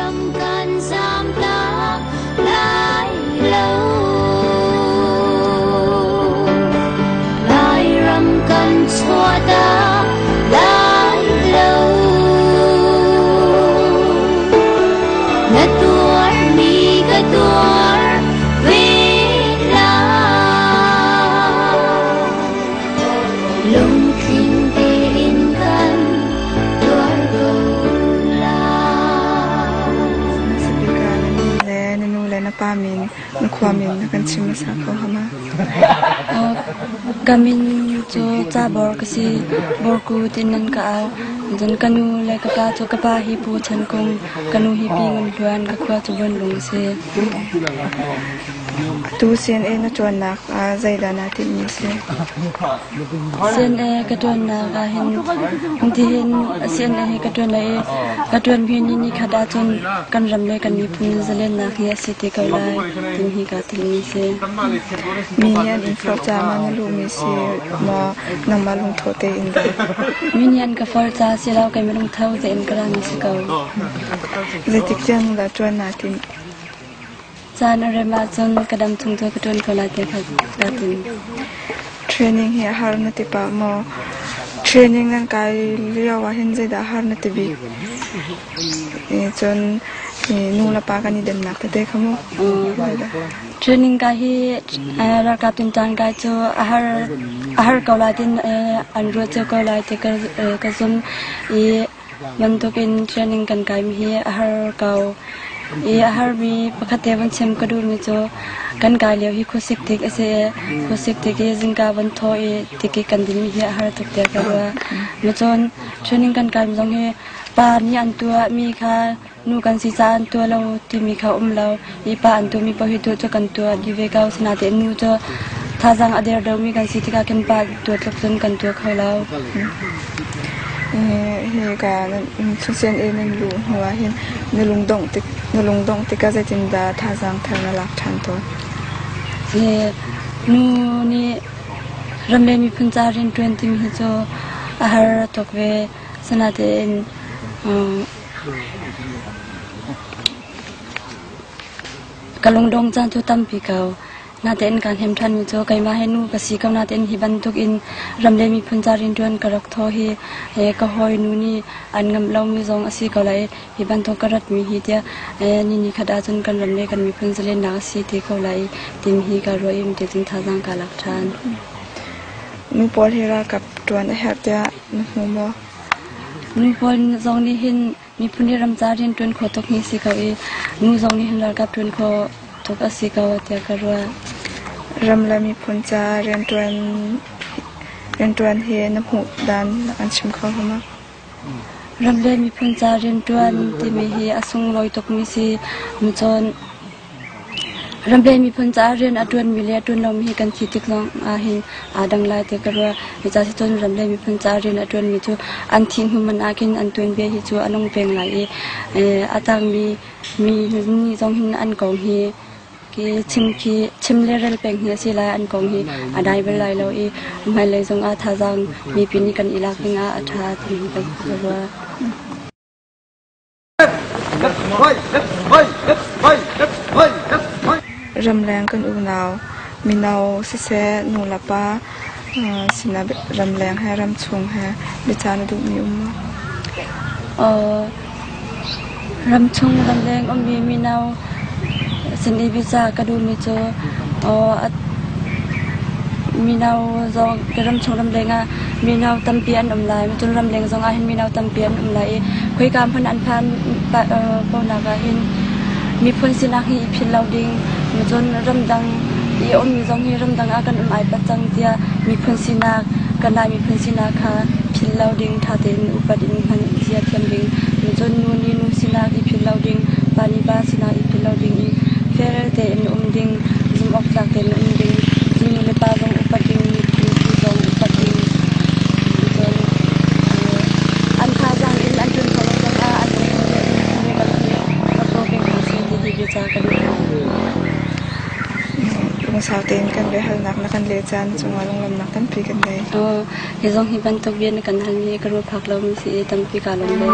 ram kan zamtak lai lo. Lairam kan chuahtak lai lo. Na tuarmi ka tuar ve lai. Lungthin tein kan tuar ko lai. Speaker na nu le na nu le na pa min na khua min na kan chim hmasa kho hama? Ka min cu Cabor ka si. Borku tiin nan ka au. Cun ka nu le ka pa cu ka pa hi Pu Chan Kung, ka nu hi Pi Ngun Hluan, ka khua cu Buanlung a si. Atu CNA na ṭuannak ah zeidah naa timhmi a si? CNA ka ṭuannak ah hin tihin CNA hi ka ṭuan lai i ka ṭuan hi ni ni khat ahcun kan ram le kan miphun zalennak hi a si te ko lai timi hi kaa tinhmi a si. Mi nih an in forh caah maw na luhmi si maw nangmah lungthawh tein dah? Mi nih an ka forh caah si lo keimah lungtho tein ka rami si ko. Zeitik tiang dah ṭuan naa timh? Caan a rem ahcun ka dam chung cu ka ṭuan ko lai ti kha kaa tim. Training hi a har na ti pah maw? Training nan kai lio ah hin zeidah har na ti bik? Cun nu le pa kan i dennak tete kha mu. Training kai hi ralkap tinṭan kai cu a har a har ko lai tin an ruat cio ko lai ti ka zum i bantukin training kan kaimi hi a har ko. I a harmi pakhat te van chim ka duhmi cu kan kai lio hi khuasik tik a si i khuasik tik i zingka van thawh i tikik kan dinmi hi a har tuk tiah ka ruah. Cun training kan kaimi zong hi pa nih an tuahmi kha nu kan si caah an tuah lo timi kha um lo. I pa an tuahmi paoh hi tuah cu kan tuah dih ve ko. Sinain nu cu thazaang a der deuhmi kan si tikah khin pa tuah tluk cun kan tuah kho lo. Hika chungsen in nan luh hnu ah hin na lungdongh tik na lungdongh tikah zeitindah thazaang thar na lak ṭhan tawn? Nu nih ram le miphun ca rianṭuan timi hi cu a har tuk ve. Sinain Ka lungdong caan cu tampi ko. Natein kaan hnem ṭhanmi cu keimah he nu ka si ko natein hi bantukin ram le miphun ca rianṭuan ka rak thawh hi ka hawinu nih an ngamh lomi zong a si ko lai i hi bantuk ka ratmi hi tiah ni ni khat ahcun kan ram le kan miphun zalennak a si te ko lai i timi hi ka ruah i ticun thazaang kaa lak ṭhan. Nu pawl hi ralkap ṭuan a herh tiah na hmu maw? Nu pawl zong nih hin Miphun hi ramca rianṭuan kho tuk mi si ko i nu zong nih hin ralkap ṭuan kho tuk a si ko tiah ka ruah. Ram le miphun ca rianṭuan rianṭuan hi na hmuh dan an chim kho hnga maw? Ram le miphun ca rianṭuan timi hi a sunglawi tukmi si. Cun Ramleng miphun caah rian a ṭuanmi le a ṭuan lomi hi kan thi tik zong ahhin aa dang lai ti ka ruah. Cucaah ramleng miphun caah rian a ṭuanmi cu an thih hnu hmanh ah khin an tuanbia hi cu a nung peng lai i a tangmi mi nih zong hin an kong hi chim khi chim le rel peng hi a si lai. An kong hi a dai bal lai lo i hmailei zong ah thazaang mipi nih kan i lak ding ah a ṭha ti ka ruah. Ramleng kan unau mino siseh nulepa sinah ramleng he ramchung he biacah na duhmi um maw? Ramchung ramleng ummi mino sin i biacah ka duhmi cu mino zong ramchung ramleng ah mino tampi an um lai. Cun ramleng zong ah hin mino tampi an um lai i khoika hmanh an phan ko-nak ah hin miphun sinak hi i philh lo ding. Cun ramdang i a ummi zong hi ramdang ah kan um ai pat cang tiah miphun sinak kan Lai miphun sinak kha philh lo ding, ṭha tein upat in hman zia thiam ding. Cun nu nih nu sinak i philh lo ding, pa nih pa sinak i philh lo ding i fair tein um ding, zumhawktlak tein um ding, cun nu le pa zong upat ding, miphun phu zong upat ding. Cun an thazaang in an ṭuan khawh lo zongah an lungthin le an rak raw peng hna seh ti hi biaca ka duh hna. Lungsau tein kan biahalnak na kan leh caan cungah lunglawmhnak tampi kan ngei. Hi zong hi bantuk bia na kan halmi hi ka ruah phak lomi si i tampi kaa lawm ve.